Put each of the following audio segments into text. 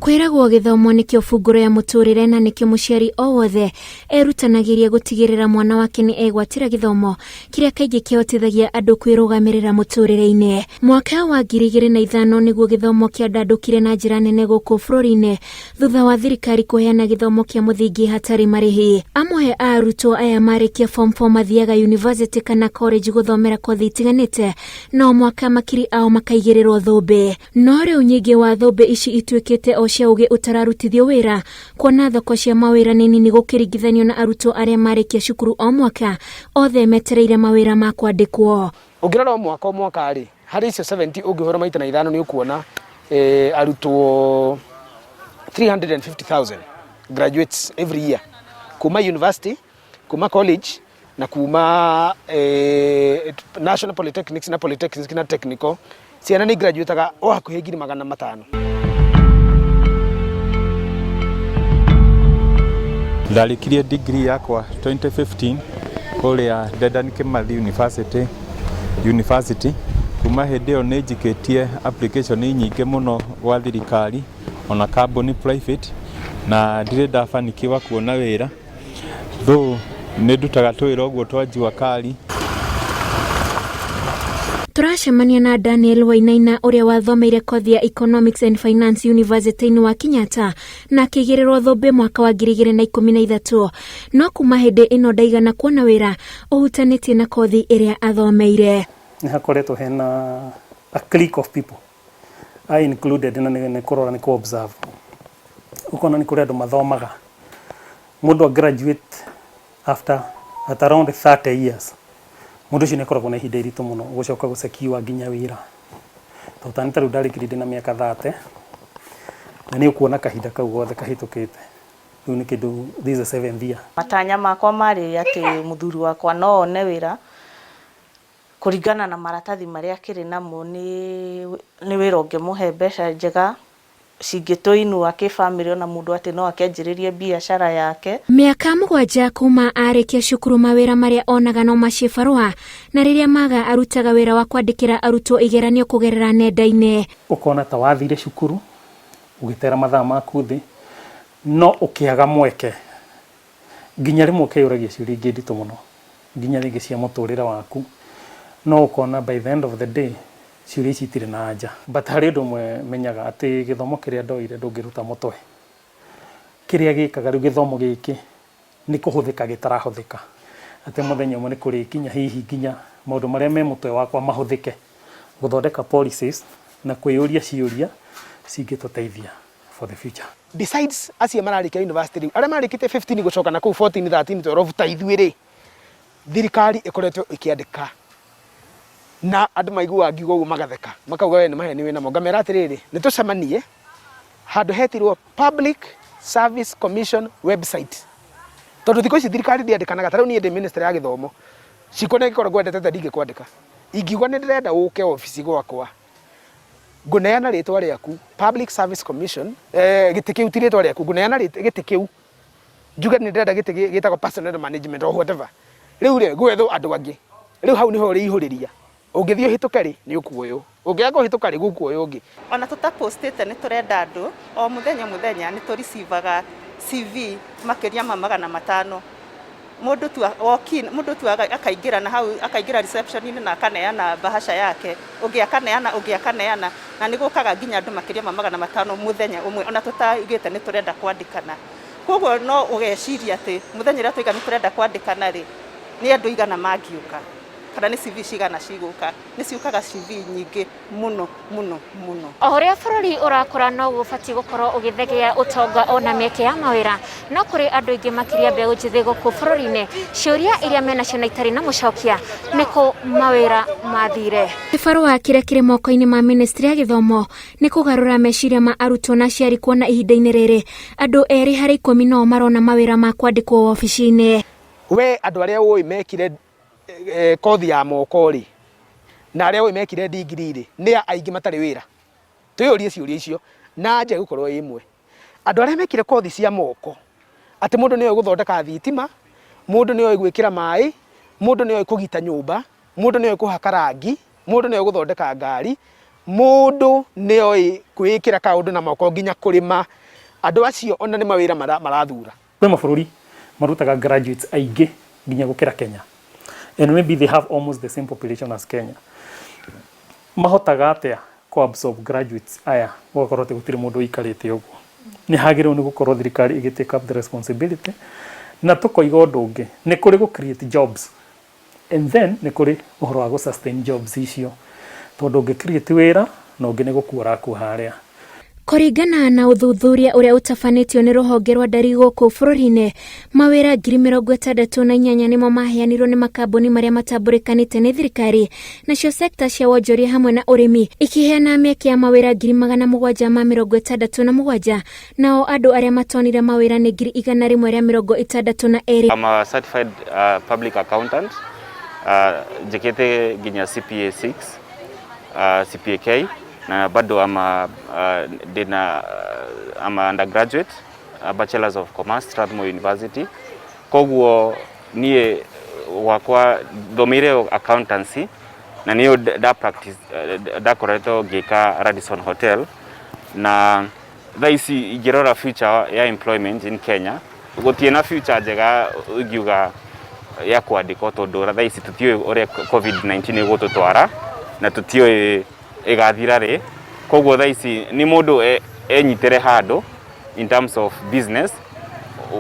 Kwĩragwo gĩthomo nĩkĩo bungũro ya mũtũrĩre na nĩkĩo mũciari o wothe erutanagĩria gũtigĩrĩra mwana wake nĩ egwatĩra gĩthomo kĩrĩa kaingĩ kĩhotithagia andũ kwĩrũgamĩrĩra mũtũrĩre-inĩ. Mwaka wa 2005 nĩguo gĩthomo kĩandandũkire na njĩra nene gũkũ bũrũri-inĩ thutha wa thirikari kũheana gĩthomo kĩa mũthingi hatarĩ marĩhi. Amwe a arutwo aya marĩkia form 4 mathiaga university kana college gũthomera kothi itiganĩte no mwaka makiri ao makaigĩrĩrwo thũmbĩ. No rĩu nyingĩ wa thũmbĩ ici ituĩkĩte o cia ũgĩ ũtararutithio wĩra, kuona thoko cia mawĩra nĩ nini gũkĩringithanio na arutwo arĩa marĩkia cukuru o mwaka, othe metereire mawĩra ma kwandĩkwo. Ũngĩrora o mwaka o mwaka rĩ, harĩ icio 70 ũngĩhũra maita na ithano nĩ ũkuona arutwo 350,000 graduates every year kuma university, kuma college na kuma National Polytechnics na Polytechnics na Technical. Ciana nĩ graduateaga o hakuhĩ 500,000. Ndarĩkirie degree yakwa 2015 kũrĩa Dedan Kimathi University. Kuma hĩndĩ ĩyo nĩ njikĩtie application nyingĩ mũno gwa thirikari ona kambuni private na ndirĩ ndabanikiwa kuona wĩra. Though nĩ ndutaga tũwĩra ũguo twa jua kali. Tũracemania na Daniel Wainaina ũrĩa wathomeire kothi ya Economics and Finance University-inĩ wa Kenyatta na akĩigĩrĩrwo thũmbĩ mwaka wa 2013. No kuma hĩndĩ ĩno ndaigana kuona wĩra ũhutanĩtie na kothi ĩrĩa athomeire. Nĩ hakoretwo hena a clique of people, I included, na nĩ kũrora nĩ kũ observe. Ũkona nĩ kũrĩ andũ mathomaga, mũndũ a graduate after at around 30 years, mũndũ ũcio nĩ akoragwo na ihinda iritũ mũno gũcoka gũ secure nginya wĩra. Tondũ ta niĩ ta rĩu ndarĩkirie ndĩna mĩaka 30 na nĩ ũkuona kahinda kau gothe kahĩtũkĩte. Rĩu nĩ kĩndũ, this is the seventh year. Matanya makwa marĩ atĩ mũthuri wakwa no one wĩra kũringana na maratathi marĩa akĩrĩ namo, nĩ wĩra ũngĩmũhe mbeca njega cingĩtũinua kĩbamĩrĩ, ona mũndũ atĩ no akĩanjĩrĩrie biacara yake. Mĩaka 7 kuma arĩkia cukuru mawĩra marĩa onaga no macibarũa, na rĩrĩa maga arutaga wĩra wa kwandĩkĩra arutwo igeranio kũgerera nenda-inĩ. Ũkona ta wathire cukuru ũgĩtera mathaa maku thĩ, no ũkĩaga mweke nginya rĩmwe ũkeyũragia ciũria ingĩ nditũ mũno, nginya rĩngĩ cia mũtũrĩre waku, no ũkona by the end of the day ciũria ici itirĩ na anja. But harĩ ũndũ ũmwe menyaga atĩ gĩthomo kĩrĩa ndoire ndũngĩruta mũtwe. Kĩrĩa gĩkaga rĩu gĩthomo gĩkĩ nĩ kũhũthĩka gĩtarahũthĩka. Atĩ mũthenya ũmwe nĩ kũrĩkinya hihi nginya maũndũ marĩa me mũtwe wakwa mahũthĩke gũthondeka policies na kwĩyũria ciũria cingĩtũteithia for the future. Besides acio mararĩkia university rĩu, arĩa marĩkĩtie 15 gũcoka na kũu 14, 13, 12 ta ithuĩ rĩ, thirikari ĩkoretwo ĩkĩandĩka na andũ maiguaga ngiuga ũguo magatheka, makauga we nĩ maheni wĩnamo. Ngamera atĩrĩrĩ, nĩ tũcemanie handũ hetirwo Public Service Commission website, tondũ thikũ ici thirikari ndĩandĩkanaga. Ta rĩu niĩ ndĩ ministry ya gĩthomo, ciko nĩ ingĩkorwo ngwendete ta ndingĩkwandĩka. Ingiuga nĩ ndĩrenda ũke obici gwakwa, ngũneana rĩtwa rĩaku Public Service Commission, gĩtĩ kĩu ti rĩtwa rĩaku, ngũneana gĩtĩ kĩu njuge nĩ ndĩrenda gĩtĩ gĩtagwo personnel management or whatever. Rĩu rĩ gwethwo andũ angĩ, rĩu hau nĩho ũrĩihũrĩria. Ũngĩthiĩ ũhĩtũke rĩ, nĩ ũkuoywo, ũngĩaga kũhĩtũka rĩ, gũkuoywo ũngĩ. Ona tũtapostĩte nĩ tũrenda andũ, o mũthenya mũthenya nĩ tũreceivaga CV makĩria ma 500. Mũndũ tu walk in, mũndũ tu akaingĩra na hau, akaingĩra reception-inĩ na akaneana bahasha yake, ũngĩ akaneana, ũngĩ akaneana, na nĩ gũkaga nginya andũ makĩria ma 500 mũthenya ũmwe, ona tũtaugĩte nĩ tũrenda kwandĩkana. Koguo no ũgeciria atĩ mũthenya ũrĩa twaiga nĩ tũrenda kwandĩkana rĩ, nĩ andũ igana mangĩũka, kana nĩ CV cigana cigũka. Nĩ ciũkaga CV nyingĩ mũno mũno mũno. O ũrĩa bũrũri ũrakũra noguo ũbatiĩ gũkorwo ũgĩthegea ũtonga ona mĩeke ya mawĩra, no kũrĩ andũ aingĩ makĩria mbeũ njĩthĩ gũkũ bũrũri-inĩ, ciũria iria menacio na itarĩ na mũcokia nĩ kũ mawĩra mathire. Gĩbarũa kĩrĩa kĩrĩ moko-inĩ ma ministry ya gĩthomo nĩ kũgarũra meciria ma arutwo na aciari kuona ihinda-inĩ rĩrĩ andũ 2 harĩ 10 no marona mawĩra ma kwandĩkwo wabici-inĩ. We andũ arĩa ũĩ mekire kothi ya moko rĩ, na arĩa ũĩ mekire ndigiri rĩ, nĩ a aingĩ matarĩ wĩra? Twĩyũrie ciũria icio na anja ĩgũkorwo ĩ ĩmwe. Andũ arĩa mekire kothi cia moko, atĩ mũndũ nĩoĩ gũthondeka thitima, mũndũ nĩoĩ gwĩkĩra maĩ, mũndũ nĩoĩ kũgita nyũmba, mũndũ nĩoĩ kũhaka rangi, mũndũ nĩoĩ gũthondeka ngari, Mũndũ nĩ oĩ kwĩĩkĩra kaũndũ na moko nginya kũrĩma. Andũ acio ona nĩ mawĩra marathura. Kwĩ mabũrũri marutaga graduates aingĩ nginya gũkĩra Kenya and maybe they have almost the same population as Kenya. Mahotaga atĩa kũ absorb graduates aya gũgakorwo atĩ gũtirĩ mũndũ ũikarĩte ũguo? Nĩ hagĩrĩirwo nĩ gũkorwo thirikari ĩgĩ take up the responsibility na tũkoiga ũndũ ũngĩ, nĩ kũrĩ gũ create jobs And then nĩ kũrĩ ũhoro wa gũ sustain jobs icio tondũ ũngĩ create wĩra na ũngĩ nĩ gũkua ũrakua harĩa. Kũringana na ũthuthuria ũrĩa ũtabanĩtio nĩ rũhonge rwa ndari gũkũ bũrũri-inĩ, mawĩra 68,000 nĩmo maheanirwo nĩ makambuni marĩa matambũrĩkanĩte nĩ thirikari, nacio sekta cia wonjoria hamwe na ũrĩmi ikĩheana mĩeke ya mawĩra 767,000 Nao andũ arĩa matonire mawĩra nĩ 162,000. I'm a certified public accountant njĩkĩte nginya CPA 6 CPA K na bado I'm a, ndĩna I'm a undergraduate a Bachelors of Commerce Strathmore University koguo niĩ gwakwa thomeire accountancy na nĩyo nda practice ndakoretwo ngĩka Radisson Hotel na Thaa ici ingĩrora future ya employment in Kenya gũtirĩ na future njega ingiuga ya kwandĩkwo tondũ thaa ici tũtiũĩ ũrĩa COVID-19 ĩgũtũtwara na tũtiũĩ ĩgathira rĩ. Koguo thaa ici nĩ mũndũ enyitĩre handũ in terms of business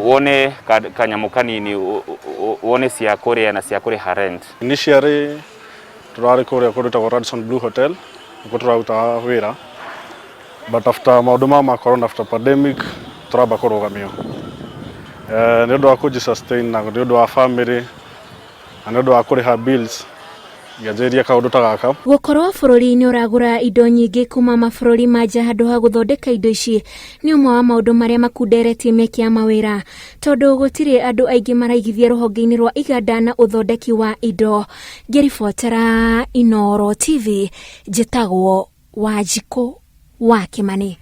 wone kanyamũ kanini wone cia kũrĩa na cia kũrĩha rent. Initially tũrarĩ kũrĩa kũndũ gwĩtagwo Radisson Blue Hotel nĩkuo tũrarutaga wĩra but after maũndũ maya ma corona after pandemic tũramba kũrũgamio eh, nĩ ũndũ wa kũnji sustain na nĩ ũndũ wa family na nĩ ũndũ wa kũrĩha bills ngĩanjĩrĩria kaũndũ ta gaka. Gũkorwo bũrũri nĩ ũragũra indo nyingĩ kuma mabũrũri ma nja handũ ha gũthondeka indo ici nĩ ũmwe wa maũndũ marĩa makunderetie mĩeke ya mawĩra tondũ gũtirĩ andũ aingĩ maraigithia rũhonge-inĩ rwa iganda na ũthondeki wa indo. Ngĩribotera Inooro TV, njĩtagwo Wanjikũ wa Kĩmani.